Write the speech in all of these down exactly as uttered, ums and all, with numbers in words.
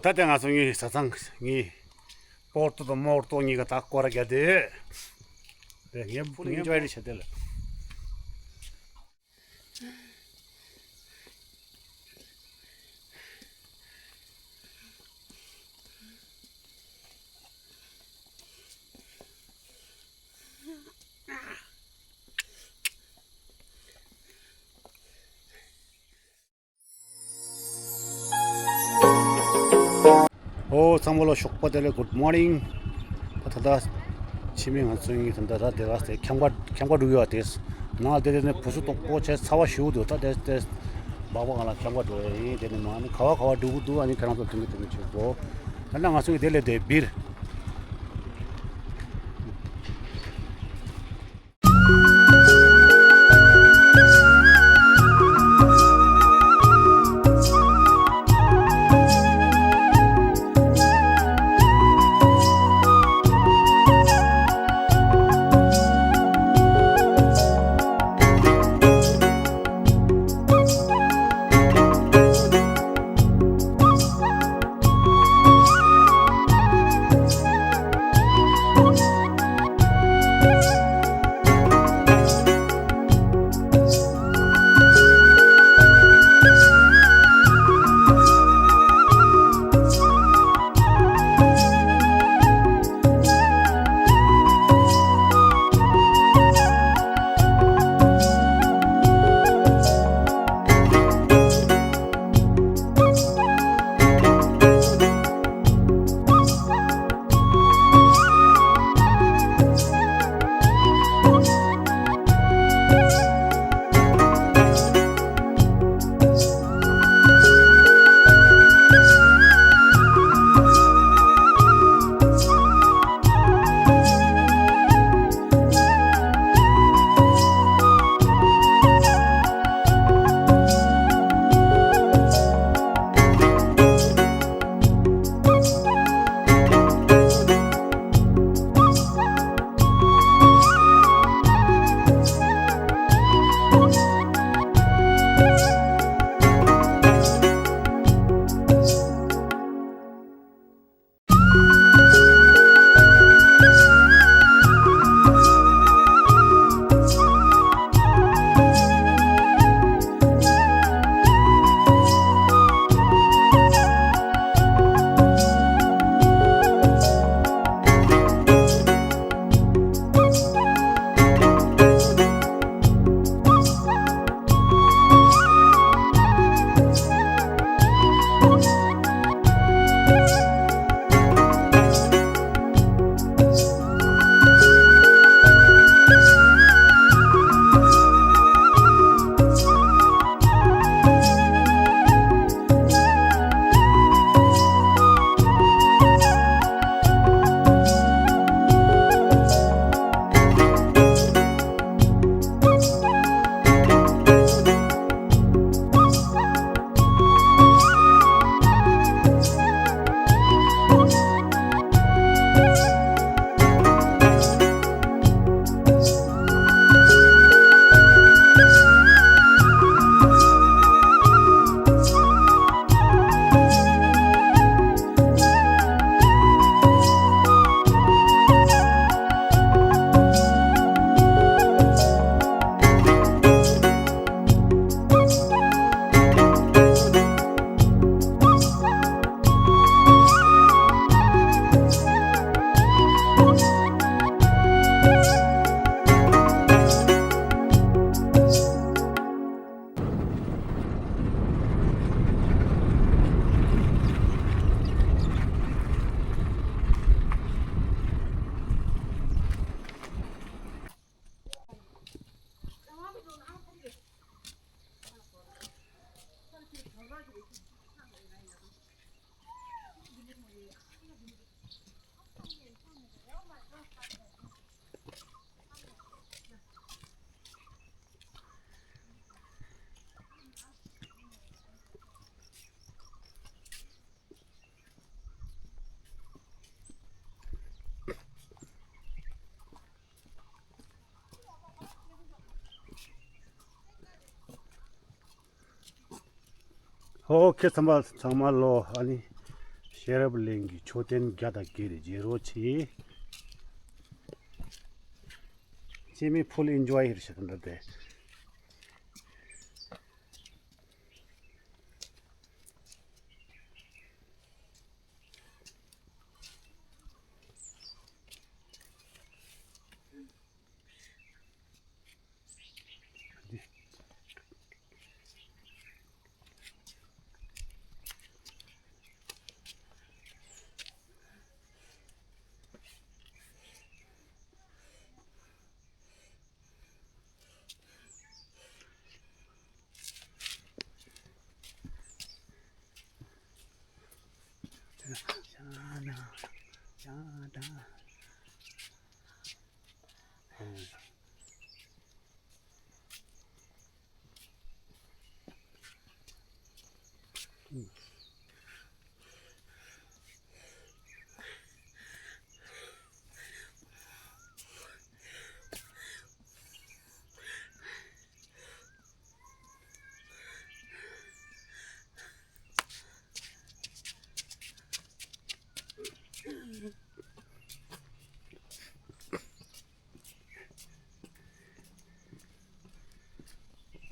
ད་ལྟ་ང་ཚོ་ངའི་བཟའ་ཚང་གཉིས། པོར་ཏོ་དང་མོར་ཏོ་གཉིས་ཀ་ད་སྐོར་ར་རྒྱག་དེ། དེ་ངས་ཕུ་ནི་ཨེན་ཇོའི་རེ་བྱེད་དེ་ལ། ཨོ་ཚང་མ་ལ་ཞོགས་པ་བདེ་ལེགས། Good morning། ད་ད་ལྟ་ཕྱི་མི་ང་ཚོ་ཡིན་ད་ལྟ་ད་དེ་ག་སེ་ཁྱམས་ཁ་ཁྱམས་ཁ་འགྲོ་གི་ཡོད་དེ། ནང་དེ་དེ་ནས་བུ་སུ་དོག་པོ་བྱས་ཚ་བ་ཞེ་པོ་འདུག་ད་དེ་དེ་སྦག་སྦག་ང་ལ་ཁྱམས་ཁ་འགྲོ་ཡ་ཡིན། དེ་ནས་མ་ནི་ག་བ་ག་བ་འགྲོ་གི་འདུག་ཨ་ནི་ཁྱེད་རང་ཚོ་དེ་འདྲ་དེ་འདྲ་བྱེད་དགོ། ད་ལྟ་ང་ཚོ་ཡིན་དེ་ལས་དེ་བིར། ཧོ། ཁྱེད་ཚང་མ་ཚང་མ་ལོ། ཨ་ནི་ ཤེས་རབ་གླིང་གི་མཆོད་རྟེན་བརྒྱ་དང་བརྒྱད་རེ་མཇལ་རོགས་བྱེད། སྤྱི་མི་ཕུལ་ཨིན་ཇོའི་རེད་ཤག་འདྲ་དེ།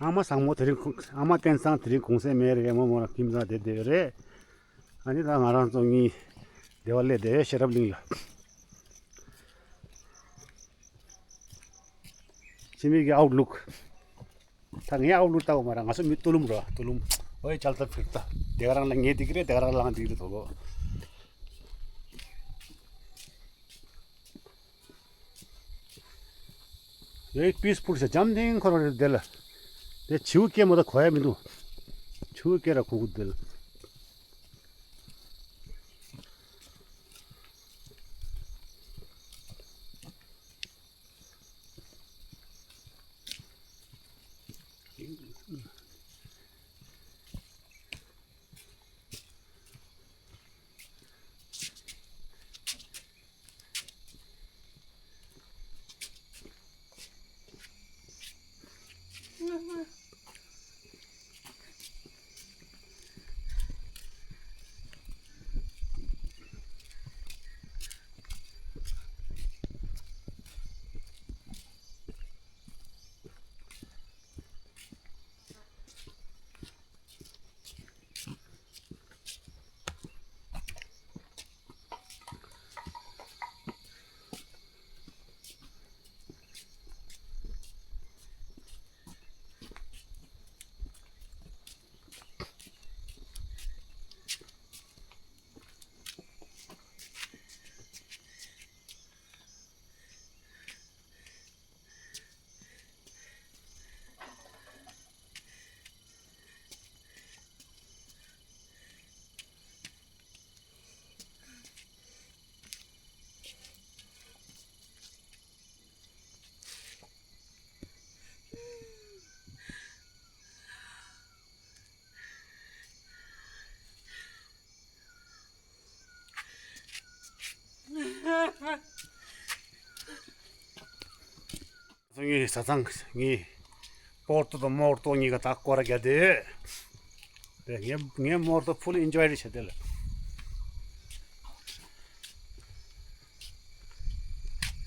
ཨ་མ་བཟང་མོ་དེ་རིང་ཁོ་ཨ་མ་བསྟན་བཟང་དེ་རིང་གུང་སེང་མེད་རེད། མོ་མོ་རང་ཁྱིམ་ཚང་བསྡད་བསྡད་ཡོད་རེད། ཨ་ནི་ད་ང་རང་ཚོ་གཉིས་སྡེ་བ་སླེབས་བསྡད་ཡོད། ཤེས་རབ་གླིང་ལ། ཕྱི་མིག་གི་ཨའུ་ལུག་ད་ངའི་ཨའུ་ལུག་ལྟ་བུ་མ་རེད། ང་ཚོ་མི་ཏུ་ལུམ་རོ་ཏུ་ལུམ། ཨོའི་ཅལ་ད་ཕིག་ད་དེ་ག་རང་ལ་ངེས་དེ་གི་རེད། དེ་ག་རང་ལ་ལངས་དེ་གི་རེད་དོ་གོ། ཡོད་པིས་ཕུལ་ས་འཇམ་ཐིང་ཁོ་རང་རེད་དེ་ལ། དེ་བྱིའུ་སྐད་མོ་ད་གོ་ཡ་མི་འདུག་བྱིའུ་སྐད་ར་གོ་གི་དེ་ལ། ངའི་བཟའ་ཚང་ངའི་པོར་ཏོ་དང་མོར་ཏོ་གཉིས་ཀ་ད་སྐོར་ར་རྒྱག་དེ། དེ་ངའི་ངའི་མོར་ཏོ་ཕུལ་ཨིན་ཇོའི་རེད་བྱས་དེ་ལ།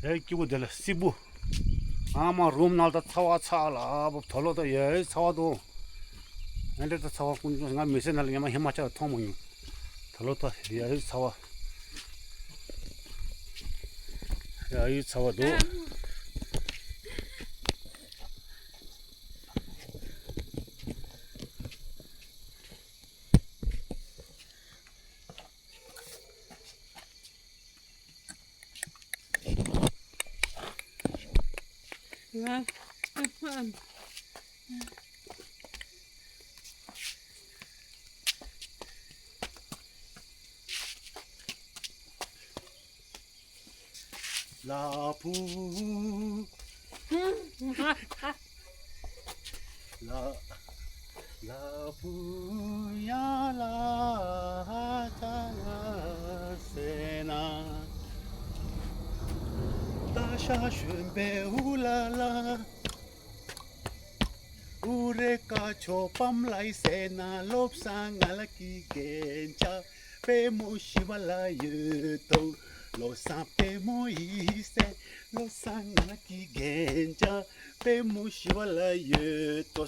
དེ་སྐྱིད་པོ་དེ་ལ་སྲིད་པོ། ཨ་མ་རུམ་ནང་ད་ཚ་བ་ཚ་ལ་ཨ་བབ་ད་ལོ་ད་ཡ་ཡི་ཚ་བ་དོ། ཨ་འདྲ་ད་ཚ་བ་ཀུན་ང་མི་ཚེ་ནང་ལ་ཉི་མ་ཧི་མ་ཅལ་མཐོང་མ་མྱོང་། ད་ལོ་ད་ཡ་ཡི་ཚ་བ། ཡ་ཡི་ཚ་བ་དོ། ལ་ཕུ། ལ། ལ་ཕུ་ཡ་ལ་ཧ་ཙ་ལ་སེ་ན། ཏ་ཤ་ཞོན་པའི་ཧུ་ལ་ལ། ཨུ་རེ་ཀ་ཆོ་པམ་ལའི་སེ་ན་ལོབ་སང་ང་ལ་ཀི་གེན་ཅ། པད་མོ་ཞི་བ་ལྷ་ཡོད་དོ། བློ་བཟང་པད་མོ་ཡི་སྲས། བློ་བཟང་ང་གི་རྒྱན་ཆ། པད་མོ་ཞི་བ་ལྷ་ཡོད་དོ།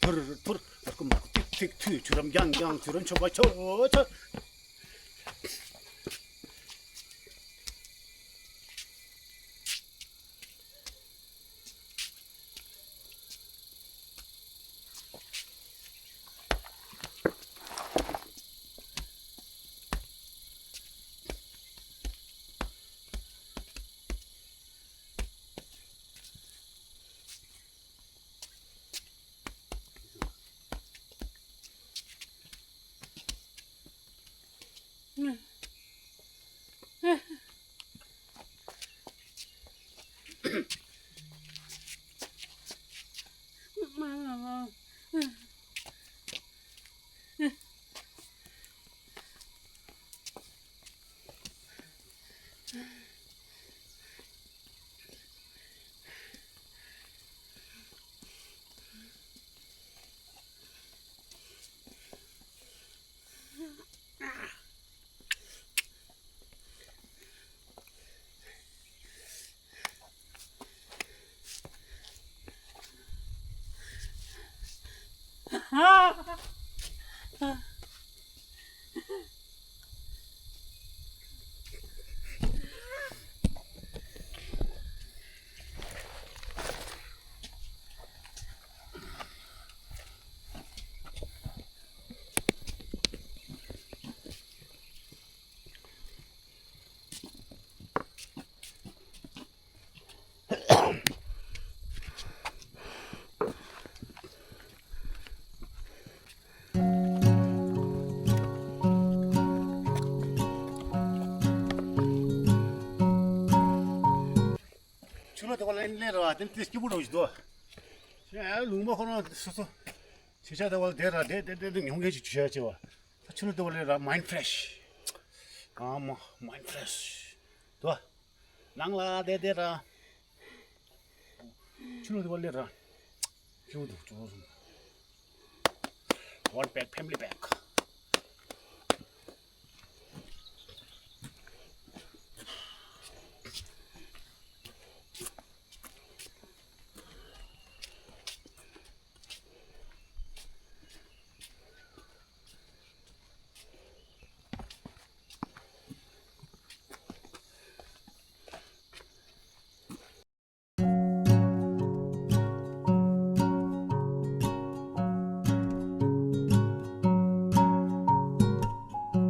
ཐུར་ཐུར། ཨར་ཀུ་མར་ཀུ་ཐིག་ཐིག་ཐུ། ཆུ་རམ་རྒྱང་རྒྱང་། ཆུ་རམ་ཆོ་ག་ཆོ་ཆོ། ཆུ་ལོག་དེ་བ་ལེན་ལེན་ར་བ་དེ་དེ་སྐྱིད་པོ་འགྲོ་བཞིན་འདུག་ཡ་ལུང་པ་ཁོ་རང་སོ་སོ་ཆེ་ཆ་དེ་བ་ལ་དེ་ར་དེ་དེ་དེ་དེ་ཉོང་མཁན་ཞིག་ཆུ་ཆ་ཆེ་བ། ད་ཆུ་ལོག་དེ་བ་ལེན་ར་མའིན་ཕྲེཤ། ཨ་མ་མའིན་ཕྲེཤ་འདུག་ནང་ལ་དེ་དེ་ར། ཆུ་ལོག་དེ་བ་ལེན་ར། སྐྱིད་པོ་འདུག་སྐྱིད་པོ་སོང་། One pack, family pack.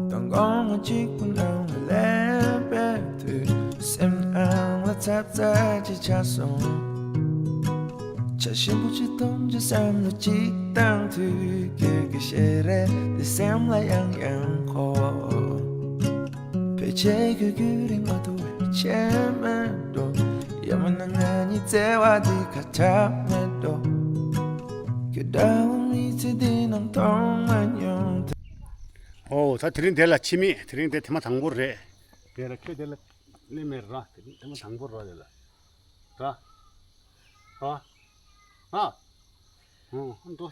མདང་དགོང་ང་གཅིག་པུ་ནང་ལ་སླེབས་པའི་དུས། སེམས་ནང་ལ་ཚབ་ཚ་ཅིག་ཆགས་སོང་། བྱ་ཞིམ་པོ་ཅིག་འཐུང་རྒྱུ་བསམ་བློ་གཅིག་བཏང་དུས། ཁྱོད་ཀྱི་ཞལ་རས་འདི་སེམས་ལ་ཡང་ཡང་འཁོར། ཕལ་ཆེར་ཁྱོད་རྒྱུན་རིང་མ་ཐུབ་པའི་ཆད་མེད་འགྲོ། ཡང་མིན་ན་ང་གཉིས་བརྩེ་བ་འདི་ཁ་ཆག་མེད་འགྲོ། ཁྱོད་འདྲ་བོ་མི་ཚེ་འདི་ནང་མཐོང་མ་མྱོང་། ཨོ་ད་དེ་རིང་དེ་ལ་ཕྱི་མིག་དེ་རིང་དེ་དེ་མ་དང་པོ་རེད། དེ་ལ་ཁྱོད་དེ་ལ་སླེབས་མེད་ར། དེ་རིང་དེ་མ་དང་པོ་ར། དེ་ལ་ར་ར་ར། ཨོ་འགྲོ་ད།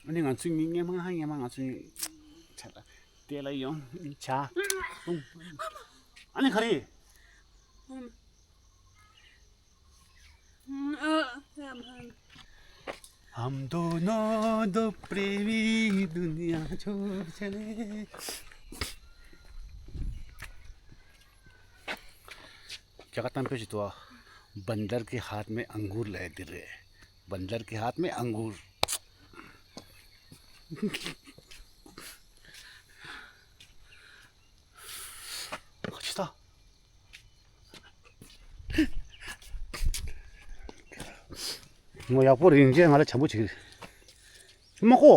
ཨ་ནི་ང་ཚོ་གཉིས་སྔན་མ་སྔན་མ་ང་ཚོ་གཉིས་ཆ་ལ་དེ་ལ་ཡོང་ཆ། ཨ་ནི་ག་རེ། हम दोनों दो प्रेमी दुनिया छोड़ चले। རྒྱ་གར་གཏམ་དཔེ་ཞིག་འདུག་ཨ། बंदर के हाथ में अंगूर ལབ་ཡ་འདི་རེད། बंदर के हाथ में अंगूर. ཁ་ཆེ་ད། ངོ་ཡག་པོ་རིན་ཆེན་ང་ལ་བྱམས་པོ་བྱེད་ཀྱི་རེད། མ་ཁོ།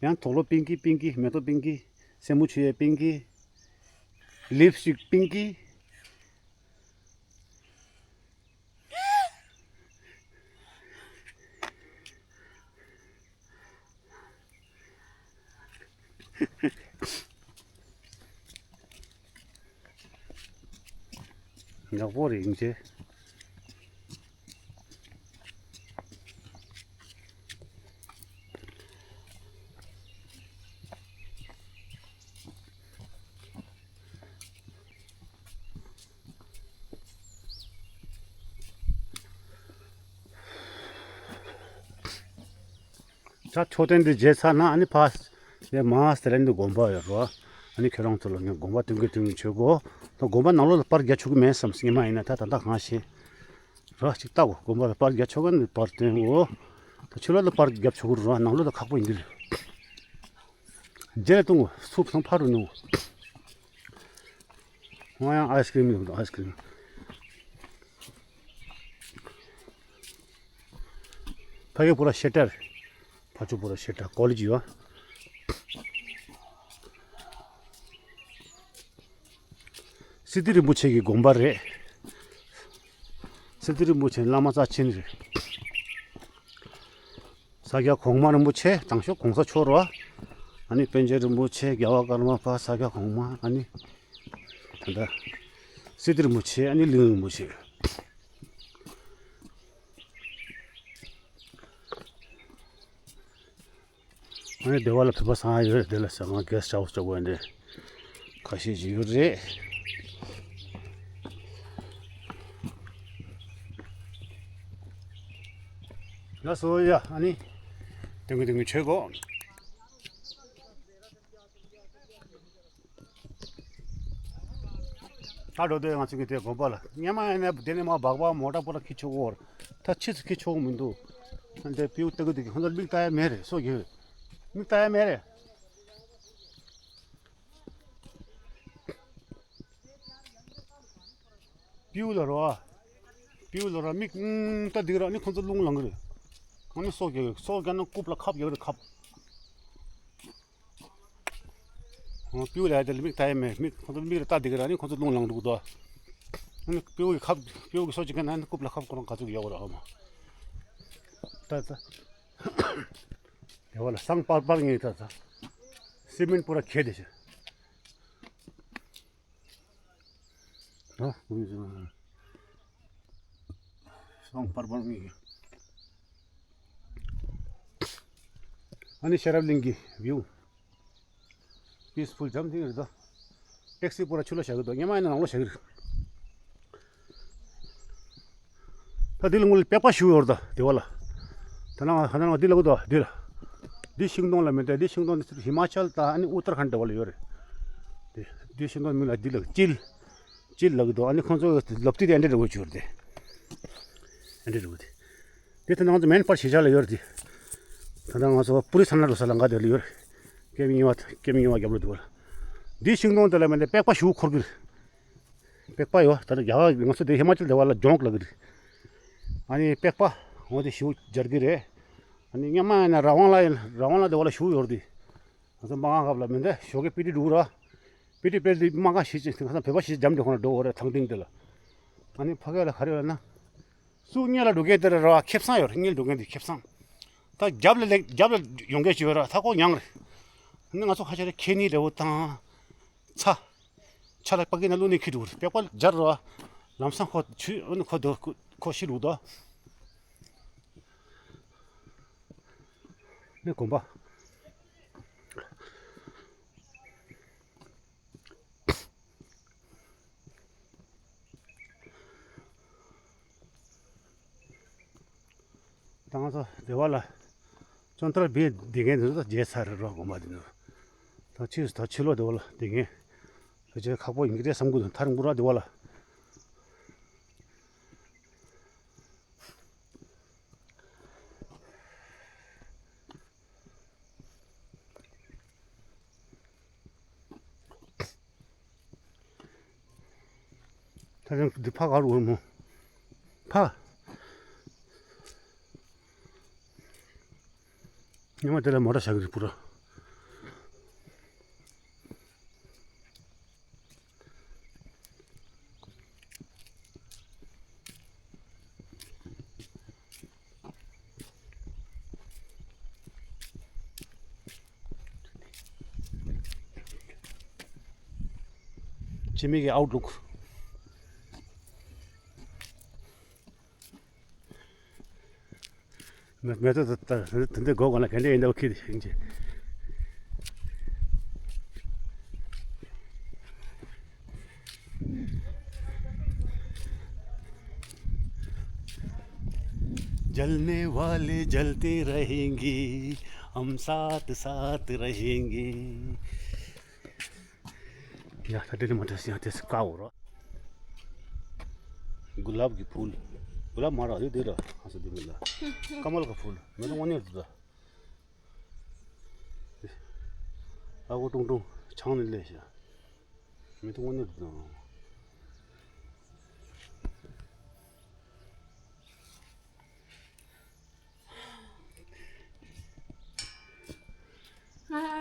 ཡང་དུག་ལོག་པིང་ཀི་པིང་ཀི། མེ་ཏོག་པིང་ཀི། སེན་མོ་བྱུག་ཡས་པིང་ཀི། ལིབ་སི་ཊིག་པིང་ཀི། ཡག་པོ་རེད་ཡིན་ཚེ། ད་མཆོད་རྟེན་འདི་མཇལ་ཚར་ན་ཨ་ནི་ཕ་ཡ་མ་ཟེར་ལན་འདི་དགོན་པ་ཡོད་རོ། ཨ་ནི་ཁྱེད་རང་ཚོ་ལ་ངས་དགོན་པ་སྟོན་གི་སྟོན་གི་བྱེད་དགོ། ད་དགོན་པ་ནང་ལོགས་ལ་པར་རྒྱག་ཆོག་གི་མེད་བསམ་སྙེ་མ་ཡིན་ན་ད་ད་ལྟ་གང་ཤེས། རོ་ཅིག་ལྟ་གོ། དགོན་པ་ལ་པར་རྒྱག་ཆོག་ག་ནི་པར་སྟོན་འོ། ད་ཕྱི་ལོགས་ལ་པར་རྒྱབ་ཆོག་གི་རོ། ནང་ལོགས་ལ་ཁག་པོ་ཡིན་གི་རེད། རྗེས་ལ་གཏོང་གོ། སུབ་སང་ཕ་རུ་ནུ། ང་ཡང་ཨའི་སི་ཀི་རིམ་ཡོད་འདུག་ཨའི་སི་ཀི་རིམ། ཕ་གི་པུ་ར་ཤེ་ཏར། ཕ་ཆུ་པུ་ར་ཤེ་ཏར་ཀོ་ལེ་ཇི་ཡོད། སི་ཏི་རིན་པོ་ཆེ་གི་དགོན་པ་རེད། སི་ཏི་རིན་པོ་ཆེ་བླ་མ་རྩ་ཆེན་རེད། ས་སྐྱ་གོང་མ་རིན་པོ་ཆེ་དང་ཤོག་གོང་ས་མཆོག་རོ། ཨ་ནི་པཎ་ཆེན་རིན་པོ་ཆེ་རྒྱལ་བ་ཀརྨ་པ་ས་སྐྱ་གོང་མ་ཨ་ནི། ད་ལྟ་སི་ཏི་རིན་པོ་ཆེ་ཨ་ནི་གླིང་རིན་པོ་ཆེ། ཨ་ནི་སྡེ་བ་ལ་བོད་པ་ཚང་ཡོད་རེད། དེ་ལ་ཟ་ཁང་གེ་སི་ཊི་ཧའུ་སི་ལྟ་བུ་འདི་ཁ་ཤས་ཤིག་ཡོད་རེད། ལགས་སོ་ཡ། ཨ་ནི་དེང་གི་དེང་གི་ཆོས་གོ། ད་འགྲོ་དུས་ང་ཚོ་གི་དེ་དགོན་པ་ལ་སྔོན་མ་ཡིན་ན་དེ་ནས་མ་སྦག་སྦག་མོ་ཊ་པོ་ལ་འཁྱེར་ཆོག་གོ། ད་ཕྱིས་སུ་འཁྱེར་ཆོག་གི་མི་འདུག་ཨ་འདི་སྤྲེའུ་ལྟ་གི་འདུག་གི། ཁོང་ཚོར་མིག་ལྟ་ཡ་མེད་རེད། སོ་གི་མིག་ལྟ་ཡ་མེད་རེད། སྤྲེའུ་ལ་རོ། སྤྲེའུ་ལ་རོ་མིག་ཨང་ལྟ་འདི་གི་ར་ནི་ཁོང་ཚོ་རླུང་ལངས་གི་རེད། ཨ་ནི་སོ་གི་སོ་གི་ན་རྐུབ་ལ་ཁབ་ཡོད་རེད་ཁབ། སྤྲེའུ་ལ་དེ་ལ་མིག་ལྟ་ཡ་མེད། མིག་ཁོང་ཚོ་མིག་ལ་ལྟ་དེ་ག་ར་ནི་ཁོང་ཚོ་རླུང་ལངས་འདུག་དོ། ཨ་ནི་སྤྲེའུ་གི་ཁབ་སྤྲེའུ་གི་སོ་གཅིག་ག་ན་ནི་རྐུབ་ལ་ཁབ་ཁོ་རང་ག་ཚོད་ཡོད་ར་ཨ་མ། ད་ད། དེ་བ་ལ་སང་པར་པར་ངེས་ད་ད། སི་མེན་པུ་ར་ཁྱེར་དེ་ཤི། ད། སང་པར་པར་ངེས། ཨ་ནི་ཤེས་རབ་གླིང་གི་བིའུ། པིས་ཕུལ་འཇམ་ཐིང་རེད་དོ། ཊེག་སི་པོ་ར་ཆུ་ལ་བཞག་གི་འདུག་སྔོན་མ་ཡིན་ན་ནང་ལོགས་བཞག་གི་རེད། ད་འདི་ལ་དངུལ་པེག་པ་ཞུ་ཡོད་རེད་ད་དེ་བ་ལ། ད་ནང་ང་ད་ནང་ང་འདི་ལ་གི་འདུག་འདི་ལ། འདི་ཤིང་སྡོང་ལ་མི་འདྲ་འདི་ཤིང་སྡོང་འདི་ཧི་མ་ཅལ་དང་ཨ་ནི་ཨུ་ཏར་ཁན་འདྲ་བ་ལ་ཡོད་རེད། འདི་འདི་ཤིང་སྡོང་མིང་ལ་འདི་ལ་ཅིལ། ཅིལ་ལ་གི་འདུག་ཨ་ནི་ཁོང་ཚོ་ལབ་དུས་དེ་ཨ་འདྲ་འདྲ་བོ་ཞུ་རེད་དེ། ཨ་འདྲ་འདྲ་བོ་དེ། དེ་ལྟར་ང་ཚོ་མེན་པར་གཞིས་ཆགས་ལ་ཡོད་རེད་དེ། ད་ལྟ་ང་ཚོ་པུ་རི་ས་ན་འགྲོ་ས་ལ་འགའ་དེ་ལ་ཡོད་རེད། ཀེམ་ཉི་བ་ཀེམ་ཉི་བ་རྒྱབ་ལ་འདུག་བ། འདིའི་ཤིང་སྡོང་དེ་ལ་མེད་ན་པེག་པ་ཞུ་འཁོར་གི་རེད། པེག་པ་ཡོད་ད་ལྟ་རྒྱ་གར་ང་ཚོ་དེ་ཧི་མ་ཅལ་དེ་བ་ལ་ལྗོངས་ལ་གི་རེད། ཨ་ནི་པེག་པ་འོ་དེ་ཞུ་སྦྱར་གི་རེད། ཨ་ནི་སྔོན་མ་ཡིན་ན་ར་ཝང་ལ་ཡིན་ར་ཝང་ལ་དེ་བ་ལ་ཞུ་ཡོད་རེད་དེ། ང་ཚོ་མ་གང་སྐབས་ལ་མི་འདི་ཞོགས་ཀས་པི་ཏི་འགྲོ་ར། པི་ཏི་པེ་ལི་མ་གང་ཞིག་ཅིག་ང་ཚོ་བོད་པ་ཞིག་འཇམ་འདི་ཁོ་ན་འགྲོ་འོ་རེད་ཐང་སྟེང་དེ་ལ། ཨ་ནི་ཕ་གི་ལ་ག་རེ་ཡོད་ན། སུ་སྔོན་ལ་འགྲོ་མཁན་དེ་ར་ར་ཁེབས་སང་ཡོད་རེད། སྔོན་འགྲོ་མཁན་དེ་ཁེབས་སང་། ད་རྒྱབ་ལ་ལེགས་རྒྱབ་ལ་ཡོང་མཁན་ཞིག་ཡོད་ར་ད་ཁོ་མྱངས་རེད། ཨ་ནི་ང་ཚོ་ཁ་ཤས་རེ་ཁེ་ནི་རེ་བོ་དང་། ཚ། ཆ་ལ་པ་ཀི་ན་ལུ་ནི་ཁི་འགྲོ་རེད། པེག་པ་སྦྱར་ར། ལམ་སང་ཁོ་ཆུ་ཨ་ནི་ཁོ་དོ་ཁོ་ཤི་རུ་དོ། ནི་གོམ་པ། ད་ང་ཚོ་སྡེ་བ་ལ་ཅོན་ཏར་བེ་བསྡད་མཁན་དེ་ཚོ་ད་བརྗེད་ཚར་རེད་རོ། དགོན་པ་དེ་ཚོ་ད་ཕྱིས་སུ་ད་ཕྱི་ལོགས་སྡེ་བ་ལ་བསྡད་མཁན་ཕལ་ཆེར་ཁག་པོ་ཡིན་གྱི་རེད་བསམ་གྱི་འདུག་ཐག་རིང་པོ་ར་སྡེ་བ་ལ། ད་རིང་འདི་ཕ་ག་རུ་འོར་མོ། ཕ། ཉི་མ་དེ་ལ་མོ་ཊ་བཞག་གི་རེད་པུ་ར། འཆི་མེད་ཀྱི་ཨའུ་ཊི་ལུག་མེ་མེ་ཏོག་ད་ད་དེ་འདྲ་སྒོ་གོ་ན་ག་འདྲ་ཡིན་འདུག་ཁྱེད་ཡིན་གྱི། जलने वाले जलते रहेंगे, हम साथ साथ रहेंगे। ཡ་ད་དེ་ནི་མ་འདྲ་སི་ཡང་དེ་སི་ཀའོ་ར། गुलाब की फूल। गुलाब मारा है तेरा। हाँ से दिमिला। कमल का फूल। मैं तो वने दा। आगो टुंग टुंग छांग ले ले। मैं तो वने दा।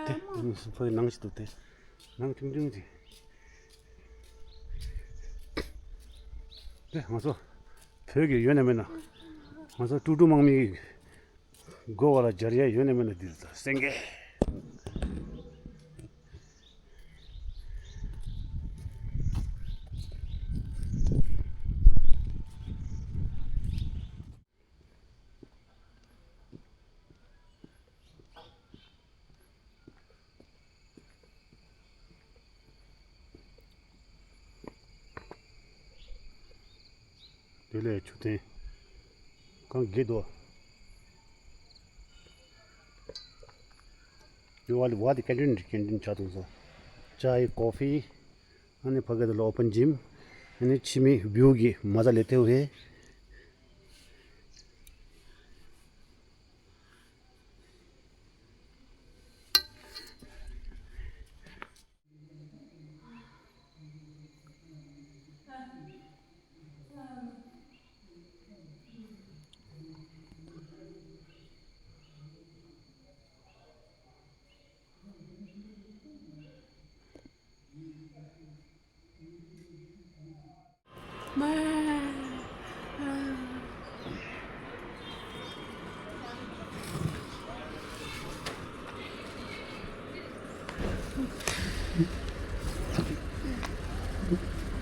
དེ་ཕ་གི་ནང་ཞིག་འདུག་དེ། ནང་ཁྲིམ་ཁྲིམ་ཅིག་དེ་ང་ཚོ་བོད་ཀྱི་ཡོད་ན་མེད་ན། ང་ཚོ་ཀྲུག་ཀྲུག་དམག་མི་གི་སྒོ་བ་ལ་སྦྱར་ཡ་ཡོད་ན་མེད་ན་འདིར་ད་སེང་གེ། དེ་ལས་ཆུ་ཐེན་གང་གི་དོ། ཡོ་ཨ་ལི་བ་དི་ཀེན་ཊིན་ཀེན་ཊིན་ཆ་དུང་སོ། ཅའི་ཀོ་ཕི། ཨ་ནི་ཕ་གི་དི་ལ་ཨོ་པན་ཇིམ། ཨ་ནི་ཆི་མི་བིའུ་གི་མ་ཟ་ལེ་ཐེའུ་ཧེ།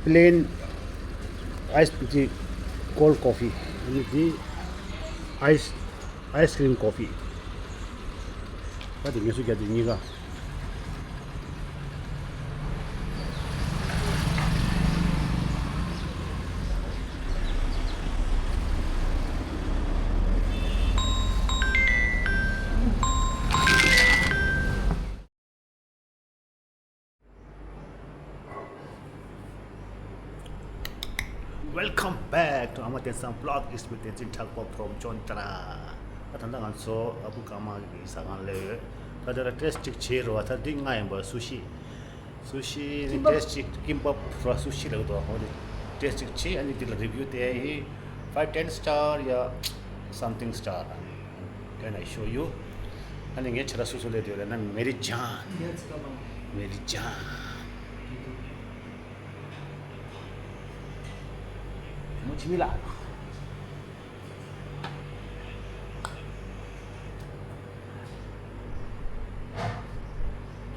Plain ice tea, cold coffee. ཨ་ནི་འདི་ice, ice cream coffee. ད་དེ་ངལ་གསོ་རྒྱག་དུས་གཉིས་ཀ། Welcome back to ཨ་མ་དེང་སང་vlog is with དེ་འཛིན་གྲགས་པ་from ཅོན་ཏ་ར། ད་ད་ལྟ་ང་ཚོ་ཨ་བུ་ཀ་མ་གི་ཟ་ཁང་སླེབས་ཡོད། ད་དེ་ལ་ཊེ་སི་ཊི་ཅིག་བྱེད་རོགས། ད་འདི་ང་ཡིན་པ་སུ་ཤི། སུ་ཤི་ནི་ཊེ་སི་ཊི་ཅིག་ཀིམ་པབ་ར་སུ་ཤི་ལབ་འདུག་འོ་དེ་ཊེ་སི་ཊི་ཅིག་བྱེད། ཨ་ནི་འདི་ལ་རི་བིའུ་དེ་ཡི་five ten star ཡ་something star། Can I show you? ཨ་ནི་ངས་ཁྱེད་ར་སུ་སུ་ལས་དེ་ལ་ན་མེ་རི་ཇཱན། མེ་རི་ཇཱན། མོ་ཆི་མི་ལ།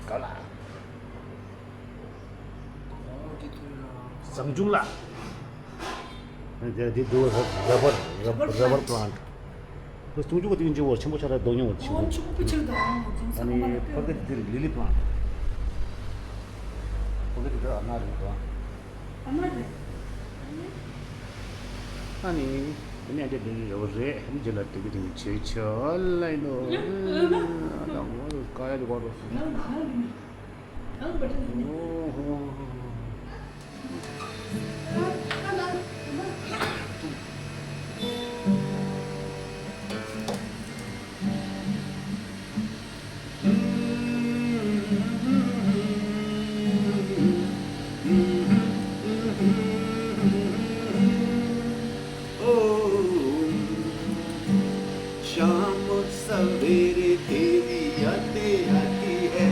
ག་ལ། བཟང་ཆུང་ལ། འདི་འདི་འདུག་ར་བར་ར་བར་པ་ལན་ཊི། ཁོ་སུང་ཆུ་ག་དེ་ཆེན་པོ་ཆེན་པོ་ཆ་ར་རྡོ་ཉུང་བ་ཆེན་པོ། ཨ་ནི་ཕ་གི་འདིར་ལི་ལི་པ་ལན་ཊི། ཕ་གི་འདི་ཨ་ན་རེད་པ། ཨ་ན་རེད། ཨ་ནི་དེ་ནས་འདི་འདི་རེད་པ་རེད། འདི་ལ་དེ་གི་དེ་གི་བྱེད་ཆོག་ལ་ཡིན་ནོ། ཨ་ད་ངོ་རུ་ཀ་ཡ་དེ་གོ་རུ། शाम सवेरे तेरी यादें आती है,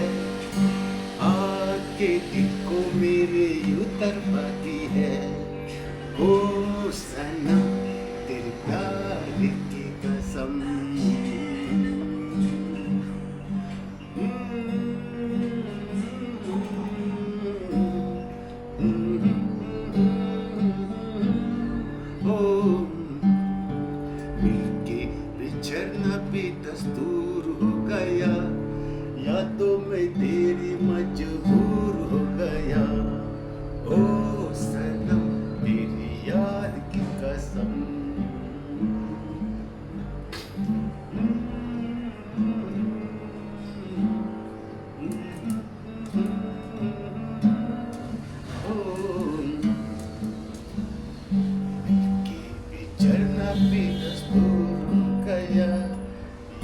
आके दिल को मेरे यूं तड़पाती है। ओ सनम, तेरे प्यार की कसम। तेरी मजबूर हो गया, ओ सनम, तेरी याद की कसम। झरना भी दस्तूर हो गया,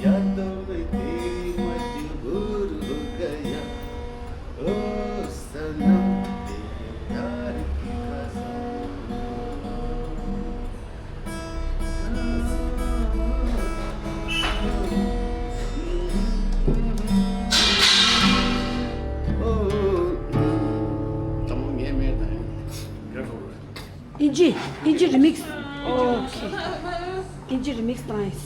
यादों में तेरी मजबूर हो गया, ओ सनम, तेरे प्यार की कसम। ཨིན་ཇི། ཨིན་ཇི་རི་མིག་སི། ཨོ་ཁེ། ཨིན་ཇི་རི་མིག་སི་བཏང་ཡིན།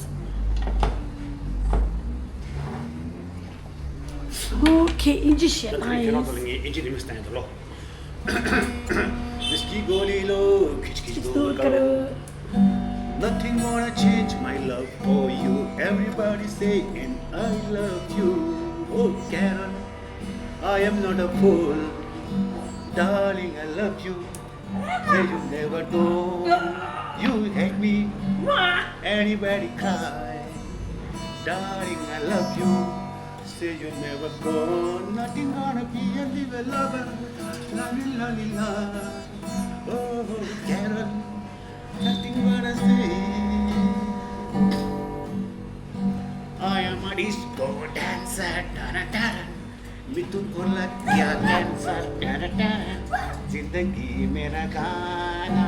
ཨོ་ཁེ། ཨིན་ཇི་བཤད་བཏང་ཡིན། ཨིན་ཇི་རི་མིག་སི་བཏང་ཡིན་ད་ལོ། Nothing gonna change my love for you. Everybody saying I love you. Oh, Carol, I am not a fool. Darling, I love you. Say you never know you hate me. Anybody cry. Darling, I love you. Say you never go. Nothing gonna be a little lover. La, la, la, la, la. Oh, Carol, nothing gonna say. I am a disco dancer. Da, da, da. मिथुन को लग गया cancer. Ten ten. जिंदगी मेरा गाना,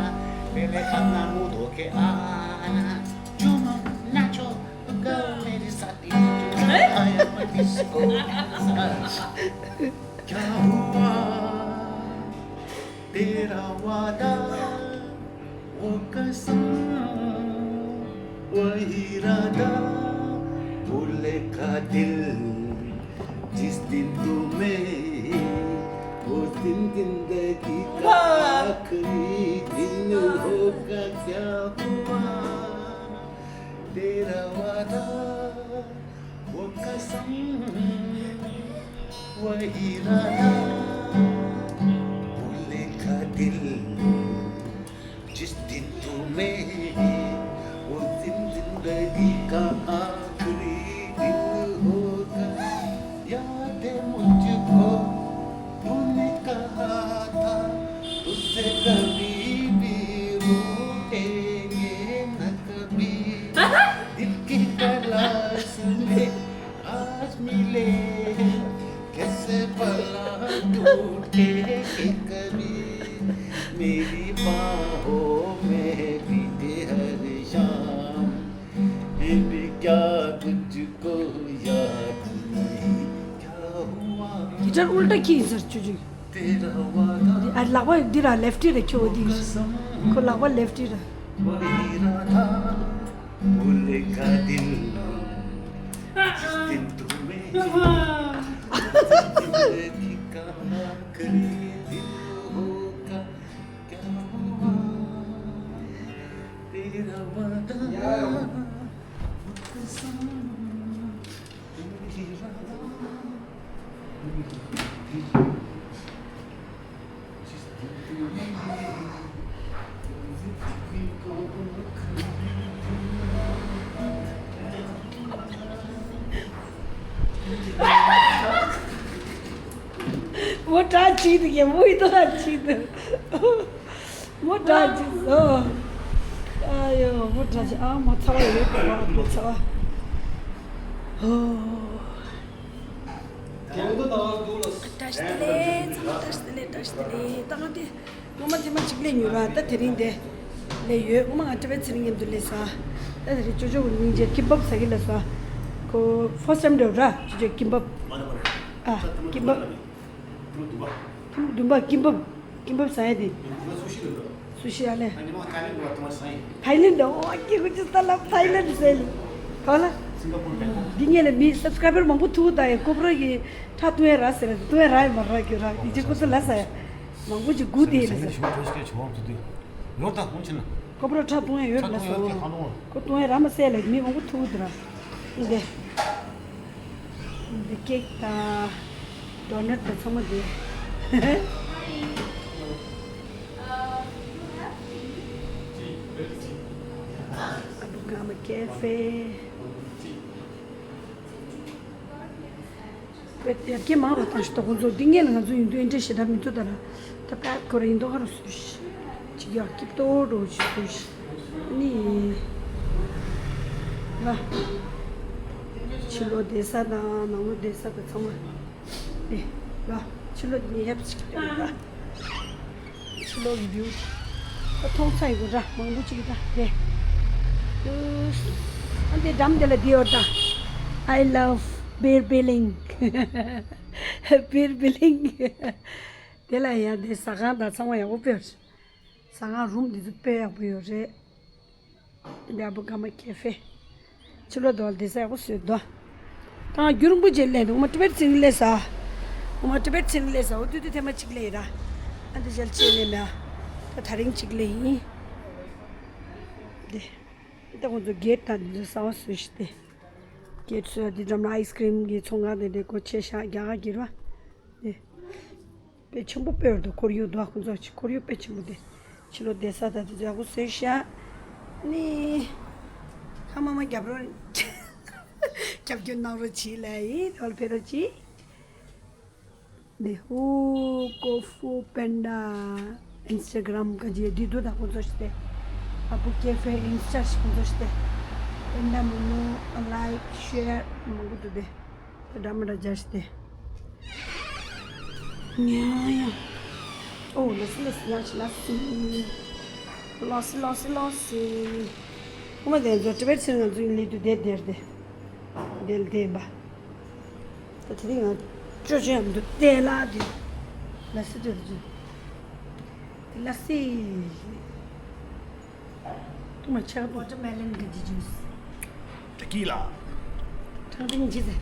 पहले अपना मुंह धो के आना। झूमो, नाचो, गाओ मेरे साथ। I am a disco dancer। क्या हुआ तेरा वादा, वो कसम, वो इरादा, भूलेगा दिल जिस दिन तुम्हें, उस दिन जिंदगी का आखिरी दिन होगा। क्या हुआ तेरा वादा, वो कसम, वो इरादा, भूलेगा दिल जिस दिन तुम्हें, वो दिन जिंदगी का आखिरी दिन होगा। याद है मुझको, तूने कहा था, तुझसे कभी भी रूठेंगे न कभी। दिल की तलाश में आज मिले, कैसे भला टूटे कभी। मेरी बाहों में बीते हर शाम, फिर भी क्या तुझको याद नहीं। क्या हुआ? गिटार उल्टा की सर चुजु। तेरा वादा। अरे लगा दि रहा लेफ्टी रखे वो दी। कसम। को लगा लेफ्टी रहा। वो इरादा भूलेगा दिल जिस दिन तुम्हें, जिंदगी का आखिरी दिन होगा। क्या हुआ तेरा वादा, वो कसम, वो इरादा। མོ་དྲག་ཅིག་འདུག་ཡ། མོ་ཡི་དོ་དྲག་ཅིག་འདུག་མོ་དྲག་ཅིག་ཨ་ཡོ། མོ་དྲག་ཅིག་ཨ་མ་ཚ་བ་ཡོད་པ་མ་ཚ་བ། ཧོ། བཀྲ་ཤིས་བདེ་ལེགས། ཚང་མ་བཀྲ་ཤིས་བདེ་ལེགས། བཀྲ་ཤིས་བདེ་ལེགས། ད་ང་དེ་སྔོན་མ་ཐེངས་མ་གཅིག་སླེབས་མྱོང་ར། ད་དེ་རིང་དེ་སླེབས་ཡོད། སྔོན་མ་ང་ཏྲ་བའི་ཚེ་རིང་མཉམ་དུ་སླེབས་སོང་། ད་དེ་རིང་ཅོ་ཅོ་གི་སྙིང་རྗེ་ཀིམ་པབ་ཟ་གི་སླེབས་སོང་། ཁོ་ཕར་སི་ཊའིམ་འགྲོ་ར། ཅོ་ཅོ་ཀིམ་པབ། ཨ་ཀིམ་པབ། ཀིམ་པབ་བདུན་པ། ཀིམ་པབ། ཀིམ་པབ་ཟ་ཡ་དེ། སུ་ཤི་ལ་འགྲོ། སུ་ཤི་ཨ་ལེ། ཐའི་ལེན་ཌི་འགྲོ་བ་དུང་བ་ཟ་ཡིན། ཐའི་ལེན་ཌི། ཨོ་ཨ་ཀི་ཁོ་ཅི་ས་ལབ་ཐའི་ལེན་ཌི་ཟེར། ག་ལ། སིང་ག་པུར་བལ་ཀོག་འདི་ངས་ལ་མི་སབ་སི་ཀ་རའི་བར་མང་པོ་ཐུག་ད་ཡ། ཀོ་པོ་ར་གི་ཁྲག་བཏུང་ཡ་ར་ཟེར། བཏུང་ཡ་ར་ཡ་མ་ར་གི་ར་གི་ཅི་ཁོ་ཚོ་ལ་ཟ་ཡ། མང་པོ་ཅིག་སྒུག་དེ་ཡིན་ཟེར། ཀོ་པོ་ར་ཁྲག་བཏུང་ཡ་ཡོད་ལ་སོ། ཁོ་བཏུང་ཡ་ར་མ་ཟེར་ལ་མི་མང་པོ་ཐུག་དེ་ར། འདི་འདི་ཀེག་ད། ཌོ་ནཊ་དང་ཚང་མ་དེ། ཨ་བུ་ག་མ་ཀེ་ཧྥེ། པེ་ཡར་རྒྱས་མང་རུ་བཏང་ཞིག་ད་ཁོང་ཚོ་འདི་ངས་ལ་ང་ཚོ་ཡིན་དུས་ཨེ་འདྲ་ཞེ་དྲག་མི་འདུག་ད་ར། ད་པད་ཁོ་ར་ཡིན་མདོག་ཁ་རུ་བཟོས་ཤིག་ཅིག་ཡག་སྐྱིད་ཏོག་འགྲོ་ཞིག་བཟོས་ཤིག་ཨ་ནི། ལ། ཕྱི་ལོགས་བསྡད་ས་དང་ནང་ལོགས་བསྡད་ས་དང་ཚང་མ། ཨེ། ལ། ཕྱི་ལོགས་འདི་ནས་ཡབ་ཅིག་བསྡད་ཡོད་པ། ཕྱི་ལོགས་ཀྱི་བིའུ། ད་མཐོང་ཚ་ཡི་གོ་ར་མང་པོ་ཅིག་ད་རེད། ཨ་འདི་འགྲམ་དེ་ལ་འདི་ཡོད་ད། I love beer billing. Beer billing. དེ་ལ་ཡང་དེ་ཟ་ཁང་དང་ཚང་མ་ཡག་པོ་སྤེལ། ཟ་ཁང་རུམ་འདི་ཚོ་དཔེ་ཡག་པོ་ཡོད་རེད། འདི་ཨ་བུ་ག་མ་ཀེ་ཧྥེ། ཕྱི་ལོགས་དོ་བདེ་ས་ཡག་པོ་བཟོས་འདུག་ད་རྒྱུན་རིང་པོ་རྗེས་སླེབས་འདུག་ངོ་མ་ཊི་བེཊ་ཚིག་སླེབས་ས། ངོ་མ་ཊི་བེཊ་ཚིག་སླེབས་ས་འོ་དུས་དུས་ཐེངས་མ་གཅིག་སླེབས་ཡིན་ར། ཨ་འདི་ཞལ་ཕྱེ་སླེབས་མེད་ཨ། ད་ད་རིང་གཅིག་སླེབས་ཡིན། འདི། ད་ཁོང་ཚོ་གེ་ཊི་དང་འདི་ཚོ་གསར་པ་བཟོས་ཤག་སྟེ། གེ་ཊི་ཚོ་འདི་འགྲམ་ལ་ཨའི་སི་ཀི་རིམ་གྱི་ཚོང་ཁང་དེ་འདྲའི་སྒོ་ཕྱེ་ཤག་རྒྱ་གར་གྱི་ར། འདི། དཔེ་ཆེན་པོ་དཔེ་འདུག་ཁོར་ཡུག་འདུག་ཁོང་ཚོ་ཁོར་ཡུག་དཔེ་ཆེན་པོ་དེ། ཕྱི་ལོགས་བསྡད་ས་ད་དེ་ཚོ་ཡག་པོ་བཟོས་ཤག་ནི། ཁ་མ་མ་རྒྱབ་རོགས། རྒྱབ་སྐྱོར་གནང་རོགས་གྱིས་ལ་ཡིན་རོལ་ཕེ་རོགས་གྱིས། འདི་ཧུ་ཀོ་ཧྥུ་པན་ཌ། ཨིན་སི་ཊ་གྷ་རམ་ག་ཇི་འདི་འདུག་ད་ཁོང་ཚོ་ཤི་སྟེ། ཨ་བུ་ཀེ་ཧྥེ་ཨིན་སི་ཊ་ཤི་ཁོང་ཚོ་ཤི་སྟེ། པན་ཌ་མོ་མོ་ལའིཀ་ཤེར་མང་པོ་འདུག་སྟེ། ད་འདྲ་མི་འདྲ་རྒྱག་ཤི་སྟེ། ཉ་ཡ། ཨོ་ལ་སི་ལ་སི་ཡ་ཤི་ལ་སི། ལ་སི་ལ་སི་ལ་སི། ཁོ་མ་དེ་ཚོ་ཊི་བེཊ་ཚོ་ང་ཚོའི་ལི་དུ་དེ་དེར་དེ། དེ་ལ་དེ་འབའ། ད་དེ་རིང་ང་ཅོ་ཅོ་ཡང་འདུག་དེ་ལ་དེ། ལ་སི་དེ་དེ། དེ་ལ་སི། ཐུག་མ་ཆག་པོ། ཝ་ཊར་མེ་ལོན་གི་ཇུས། ཏི་ཀི་ལ། ཁྲང་ཏིང་ཇི་ཟེར།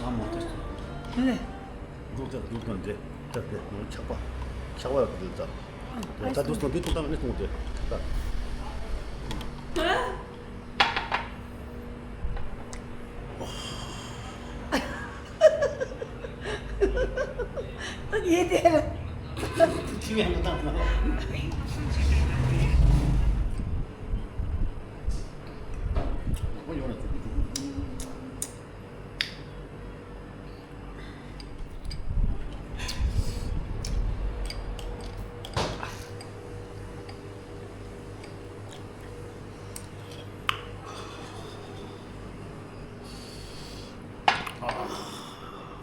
ཨ་མ་ཏོ། ཧེ། འདུག་ད་འདུག་ད་འདྲེ། ད་འདྲེ་མོ་ཆག་པ། ཆག་པ་ཡོད་གི་ད། ད་འདུག་སོང་འདི་ཐུག་ད་ནི་ཐུག་འདྲེ། ད། ཡེ་དེ། ཅི་ཡང་མི་བཏང་ན། ཁོ་ཡོང་ན་ཅུག་ཅུག་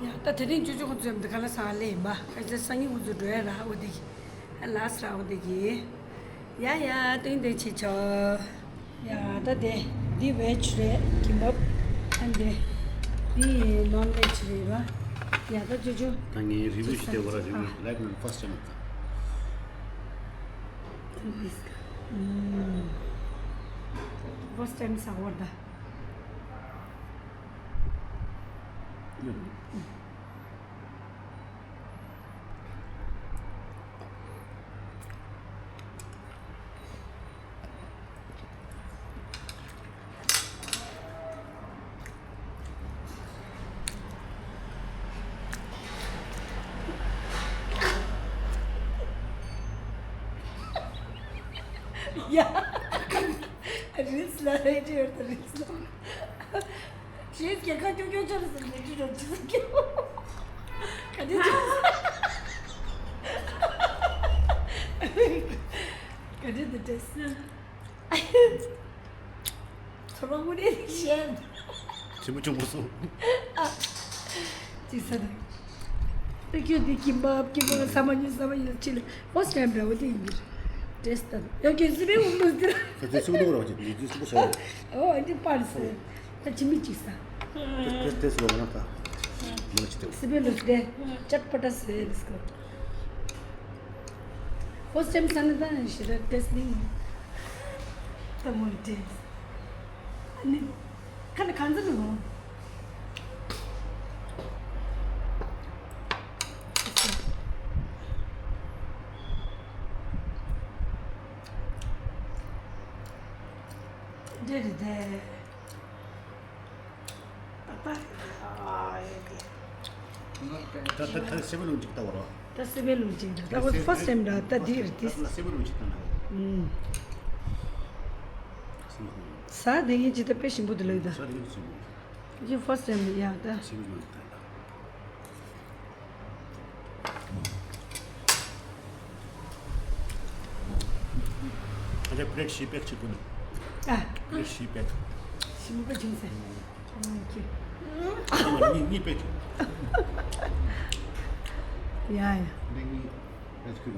ཡ་ད་དེ་རིང་ཅོ་ཅོ་ཁོང་ཚོའི་འདི་ག་ལ་སང་ལེ་ཡིན་པ། ཁ་ཆེ་སང་ཉིན་ཁོང་ཚོ་འགྲོ་ཡ་ར་འོ་དེ་གི། ལ་སི་ར་འོ་དེ་གི། ཡ་ཡ་སྟོན་སྟོན་བྱེད་ཆོག་ཡ་ད་དེ་འདི་ཝེ་ཇི་རེད་ཀིམ་བབ། ཨ་འདི་འདི་ནོན་ཝེ་ཇི་རེད་ར། ཡ་ད་ཅོ་ཅོ། ད་ངའི་རི་བིའུ་ཞིག་སྟེར་བ་ར། རི་བིའུ་ལའིབ་ནང་ཕར་སི་ཊའིམ་ཨ། ཕར་སི་ཊའིམ་ཟ་བར་ད། ཡ། རིལ་སི་ལ་རེ་ཅི་ཡོད་ད་རིལ་སི་ལ། ཞེས་རྒྱལ་ཁ་ཀྱོག་ཀྱོག་ཅོ་རེ་ཟེར་ནས་ཅི་རོ་ཅི་ཟེར་ཀྱོ། ག་དེ་ཅི་ག་དེ་འདི་འདྲས། ཚོར་བ་དངོས་གནས་ཤེས། ཆེན་པོ་ཆུང་པོ་སོང་། ཨ། ཅི་ཟེར་ན། ཨ་ཁྱོད་འདི་ཀིམ་བབ་ཀིམ་བབ་ཟ་མ་ཉོས་ཟ་མ་ཉོས་ཅི་ལ། ཕར་སི་ཊའིམ་ར་འོ་དེ་ཡིན་གྱི། ཊེ་སི་ཊི་ད། ཡ་ཁྱོད་སི་པན་འུ་མོ་ཟེར། ད་དེ་ཚུགས་འདུག་ར་བ་ཅིག་འདི་ཚུགས་པོ་ཟ་ཡ། ཨོ་ཨ་འདི་པར་ཟེར། ད་ཅི་མི་ཅིག་ས། ཏེས་ཏེས་ལོ་ང་ད། མོ་ཅི་ཏེ། སི་པན་ལོ་སི་ཏེ། ཅཊ་པ་ཊ་སེ་རིས་ཀོ། ཕར་སི་ཊའིམ་ས་ན་ད་ཞེ་དྲག་ཏེས་ནི། ད་མོ་ཏེས། ཨ་ནི། ཁ་ནི་གང་ཚ་ནི་མོ། འདྲེ་རེད་ ད་ད་ད་སེ་བན་ལུང་ཅིག་ལྟ་བ་རོ། ད་སེ་བན་ལུང་ཅིག་ད་ད་ཁོ་ཕར་སི་ཊའིམ་འདྲ་ད་འདི་རེད་དེ། ད་སེ་བན་ལུང་ཅིག་ལྟ་ན། ཨུམ། ས་དེ་ངས་ཅི་ད་དཔེ་ཞིམ་པོ་འདུག་ལོས་ད། ས་དེ་ངས་ཞིམ་པོ། ཅི་ཕར་སི་ཊའིམ་ཡ་ད། སེ་བན་ལུང་ཅིག་ལྟ་ན། ཨ་ཅག་པི་ལེཊ་བཞི་པེག་བྱེད་དགོས་ནི། ཨ། པི་ལེཊ་བཞི་པེག་ཞིམ་པོ་བྱུང་ཟེར། ཨོ་ཁེ། ཨ་མ་གཉིས་གཉིས་པེག་བྱེད། ཡ་ཡ། འདི་གཉིས་པེག་ཁུར།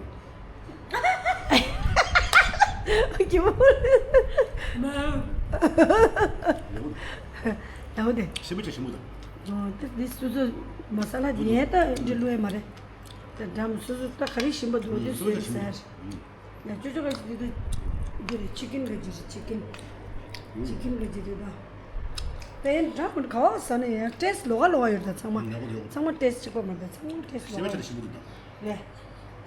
ཨ་ཁེ་མོ། ཡ་འོ་དེ། ཞིམ་པོ་བྱེད་ཞིམ་པོ་དང་། ཨོ་དེ་དེ་སོ་སོ་མ་ས་ལ་ཉལ་ད་འདི་ལོས་མ་རེད། ད་འགྲམ་སོ་སོ་ད་ག་རེ་ཞིམ་པ་འདུག་དེ་བཟོས་ཟེར། ཡ་ཅོ་ཅོ་ག་ཅི་འདི་འདི་རེད། ཅི་ཀིན་ག་ཅི་རེད། ཅི་ཀིན། ཅི་ཀིན་ག་ཅི་རེད་ད། ད་ཡན་འདྲ་ཁོ་ག་བ་ཟ་ན་ཡང་ཏེས་ལོག་ག་ལོག་ག་ཡོད་ད་ཚང་མ། ཚང་མ་ཏེས་གཅིག་པ་མ་རེད། ཚང་མ་ཏེས་ལོག་ག་ཡོད། རེད།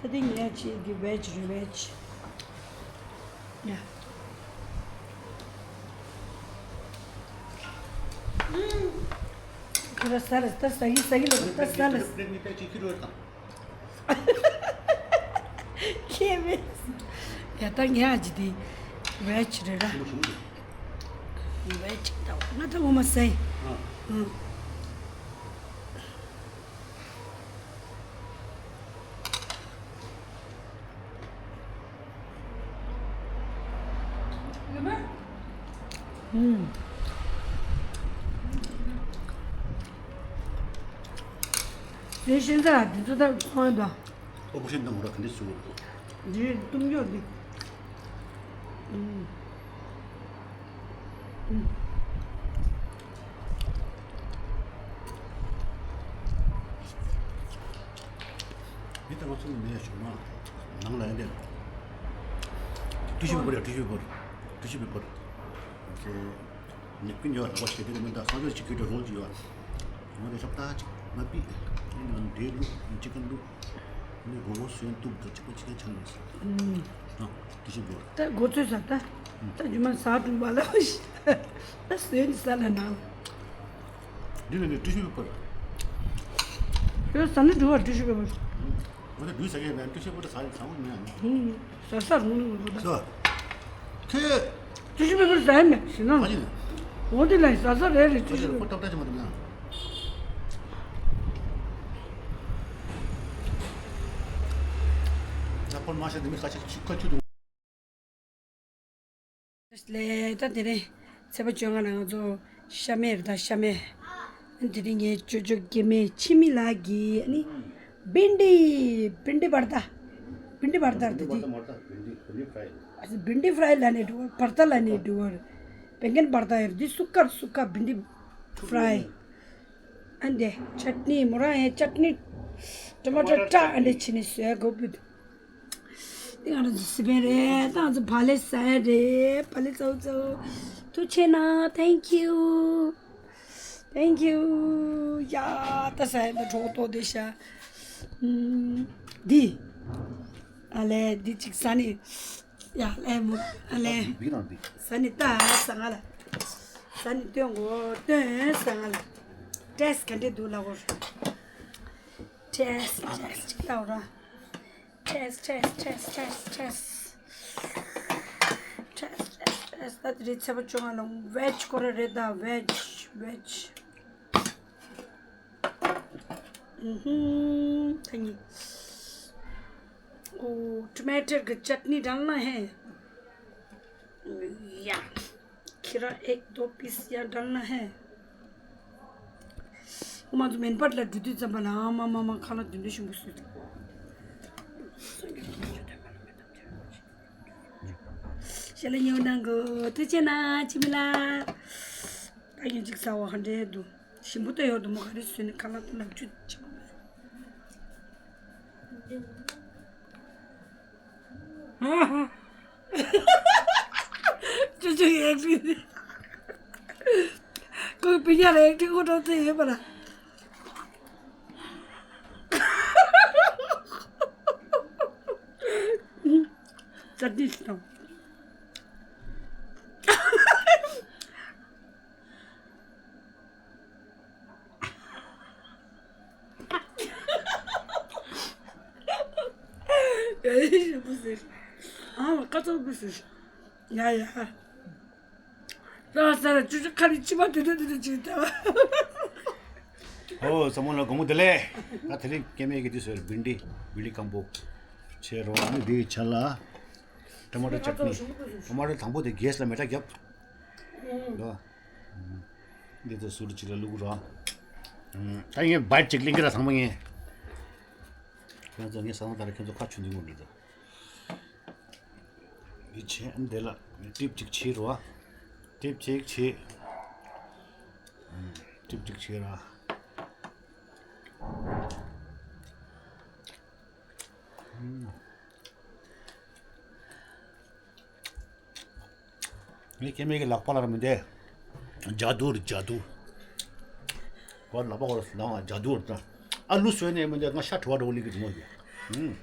ད་འདི་ངས་ཅི་འདི་བེཇ་རེད་བེཇ། ཡ། ཁྱོད་ར་ཟ་རེད་ད། ཟ་གི་ཟ་གི་ལ་ད་ཟ་ལ། ཁྱེད་མེད། ཡ་ད་ངས་ཨ་ཅི་དེ་བེཇ་རེད་ར། བེཇ་ད་ང་ད་ངོ་མ་ཟེ། ཨ། ཨུམ། དེ་ཤེས་ཚ་འདི་ཚོ་ད་ཁོང་དང་། ཨོ་པོ་ཤེན་དང་འོ་ར་ག་འདྲ་ཞུ་དགོས། འདི་གཏུམ་སྐྱོ་འདི། ཨུམ། ཨུམ། འདི་ལྟ་བ་ཚོ་ནས་བྱུང་ན་ནང་ལ་ཡང་དེ། ཊི་ཤུ་པེ་པར་ཡ། ཊི་ཤུ་པེ་པར། ཊི་ཤུ་པེ་པར། ནི་ཀུན་ཡོད་རེད་པ། ཞེ་དྲག་མི་འདུག་སང་ཕོད་ཅིག་གི་འགྲོ་རོགས་ཅིག་ཡོད། ངོ་རེ་ཞོག་ད་ཅིག་མ་པི། ནི་ནང་འདྲེ་ལུག་ཅིག་ཀ་ལུག་ནི་སྒོ་སྒོ་སོན་གཏུབ་འདུག་ཅིག་པ་ཅིག་ཀ་ཆང་ཡོད་ཟེར། ཨུམ། ཨ། དེ་བཞིན་དགོས། ད་སྒོ་ཚོད་ཟ་ད། ད་རྒྱུ་མ་ཟ་སྒྲུབ་པ་ལ་ད་སོན་ཟ་ལ་ནང་། འདི་ལ་ནི་ཊི་ཤུ་པེ་པར། ཁྱོད་ཟ་ནི་འགྲོ་བ་ཊི་ཤུ་པེ་པར། ང་ཚོ་འདུས་ཟ་མཁན་ན་ཊི་ཤུ་པེ་པར་ཟ་ཡི་ཟ་འོང་མེད་ཨ་ནི། ཧུང་། ཟ་ས་རུང་ནི་ངོ་ད། ཟ། ཁྱོད། ཊི་ཤུ་པེ་པར་ཟ་ཡ་མེད་ཞེ་ན། ཨ་ཅི་ནས། འོ་དེ་ལ་ཟ་ས་རེད་རེད། ཊི་ཤུ་པེ་པར་ཏག་ཏག་ཅིག་མ་འདུག་ན། ད་ཕོར་མ་ཤ་དེ་མི་ཁ་ཆེ་ཁ་ཆུ་དུ། ལས་ད་དེ་རིང་ཚེས་པ་བཅོ་ལྔ་ལ་ང་ཚོ་ཤ་མེད་རེད་ད་ཤ་མེད། དེ་རིང་ངའི་ཅོ་ཅོ་སྐྱེ་དམན་འཆི་མེད་ལགས་ཀྱིས་ཨ་ནི་བྷིན་ཌི། བྷིན་ཌི་བར་ད། བྷིན་ཌི་བར་ད་རེད་དེ། བྷིན་ཌི་ཕ་རའི་ལབ་ནས་འགྲོ་བར་བར་ད་ལབ་ནས་འགྲོ་བར་བེང་གན་བར་ད་ཡོད་རེད་དེ། སུ་ཀར་སུ་ཀ་བྷིན་ཌི་ཕ་རའི། ཨ་འདི་ཅཊ་ནི་མོ་རང་ཡང་ཅཊ་ནི་ཊ་མ་ཊར་ཊ་ཨ་འདི་ཕྱི་ནས་བཟོས་དགོས་བུད། འདི་ང་རང་ཚོ་སི་པན་རེད། ད་ང་ཚོ་བག་ལེབ་ཟ་ཡ་རེད། བག་ལེབ་ཚོ་ཚོ། ཐུགས་ཆེ་གནང་། Thank you. Thank you. ཡ་ད་ཟ་ཡ་ད་གྲོགས་ཏོ་དེ་ཤ། ཨུམ། འདི། ཨ་ལེ་འདི་གཅིག་ཟ་ནི། ཡ་ལེ་མོ་ཨ་ལེ། འདི་རང་འདི། ཟ་ནི་ད་ཟ་ང་ལ། ཟ་ནི་སྟོན་གོ་སྟོན་ཟ་ང་ལ། ཊེས་ག་འདྲ་འདུག་ལ་གོ། ཊེས་ཊེས་ཅིག་ལྟ་བ་ར། ཊེས་ཊེས་ཊེས་ཊེས། ཊེས་ཊེས་ཊེས། ད་དེ་རིང་ཚེས་པ་བཅོ་ལྔ་ལ་བེཇ་སྐོར་རེད་ད་བེཇ་བེཇ། ཨུ་ཧུམ། ད་ནི། ओ टमाटर की चटनी डालना है। या। खीरा एक दो पीस या डालना है। ང་ཚོ་མེན་པར་ལ་འགྲོ་དུས་ཙམ་པ་ལ་ཨ་མ་མ་མ་ཁ་ལག་དེ་འདྲ་ཞིམ་པོ་བཟོས་འདུག་ཞལ་ལག་ཉོ་གནང་གོ། ཐུགས་རྗེ་གནང་འཆི་མེད་ལགས། ད་ཡིན་གཅིག་ཟ་བ་ཧ་འདྲེ་འདུག་ཞིམ་པོ་ད་ཡོད་དུ་མོ་ག་རེ་བཟོས་ནས་ཁ་ལག་ཏུ་ལག་ཆུ་ཆགས། ཅོ་ཅོ་ཡི་ཨེག་ཊིང་། ཁོས་པི་ཉ་ལ་ཨེག་ཊིང་ཁོ་ཏོག་ཙེ་ཡོད་པ་ལ། ཙར་ཏི་ཞིག་དང་། ཨ་ཀ་ཙོག་པི་སི། ཡ་ཡ། ད་ས་ར་ཅུ་ཅུ་ཁ་རི་ཅི་མ་དུ་དུ་དུ་དུ་ཅི་ད། ཨོ་ས་མོ་ལ་དགོང་མོ་དེ་ལས། ད་དེ་རིང་སྐྱེ་དམན་གྱི་དུས་སུ་བིན་ཌི་བིན་ཌི་སྐམ་པོ་བྱས་རོགས། ཨ་ནི་དེའི་ཆ་ལ་ཊ་མ་ཊོ་ཅཊ་ནི། ཊ་མ་ཊོ་དང་པོ་དེ་གེ་སི་ལ་མེ་སྲེག་བརྒྱབ། ལོ། འདི་ཚོ་ཟུར་གཅིག་ལ་བླུགས་རོགས། ད་ངས་བའི་ཊི་གཅིག་ལེན་གྱི་ར་ཚང་མ་ངས། ཁྱོད་ཚོ་ངས་ས་མོ་ད་ར་ཁྱོད་ཚོ་ཁ་ཆུ་འདི་མོ་འདྲི་འགྲོ། འདི་བྱས་འདི་ལ་ཊིབ་གཅིག་བྱས་རོགས། ཊིབ་གཅིག་བྱས། ཊིབ་གཅིག་བྱས་ར། ངས་སྐྱེ་དམན་གྱི་ལག་པ་ལ་ར་མི་འདེ། ཇ་དུ་རེད་ཇ་དུ། ཁོ་ལག་པ་ཁོ་ལ་ལངས་ཇ་དུ་རེད་ད། ཨ་ལུ་སོན་ནས་མི་འདེ་ང་ཤ་བྲོ་བ་འགྲོ་ལི་གི་དུ་མོ་ཡོད། ཧུམ།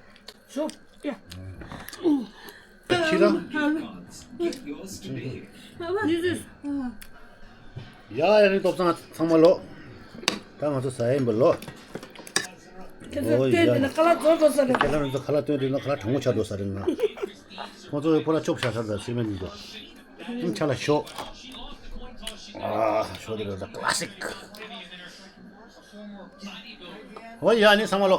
ཤོ། ཡ། ད་ཁྱི་ར། ཡ་ཡ་ནི་ཏོག་ཚང་ཚང་མ་ལོ། ད་ང་ཚོ་ཟ་ཡིན་པ་ལོ། ཁྱེད་ཚོས་ཨོ་ཡ། བལྟས་འདི་ན་ཁ་ལག་བཟོ་བཟོ་ས་རེད། ཁྱེད་རང་ཚོ་ཁ་ལག་སྟོན་དུས་ན་ཁ་ལག་གྲང་མོ་ཆགས་འགྲོ་ས་རེད་ང་། ཁོང་ཚོ་ཕོ་ལ་ཅོབ་ཆགས་ཆགས་ད་སི་མེན་འདུག་ཨུམ་ཆ་ལ་ཤོག་ཨ་ཤོག་དེ་རེད་ད་ཀ་ལ་སིག་ཨོ་ཡ་ནི་ཚང་མ་ལོ།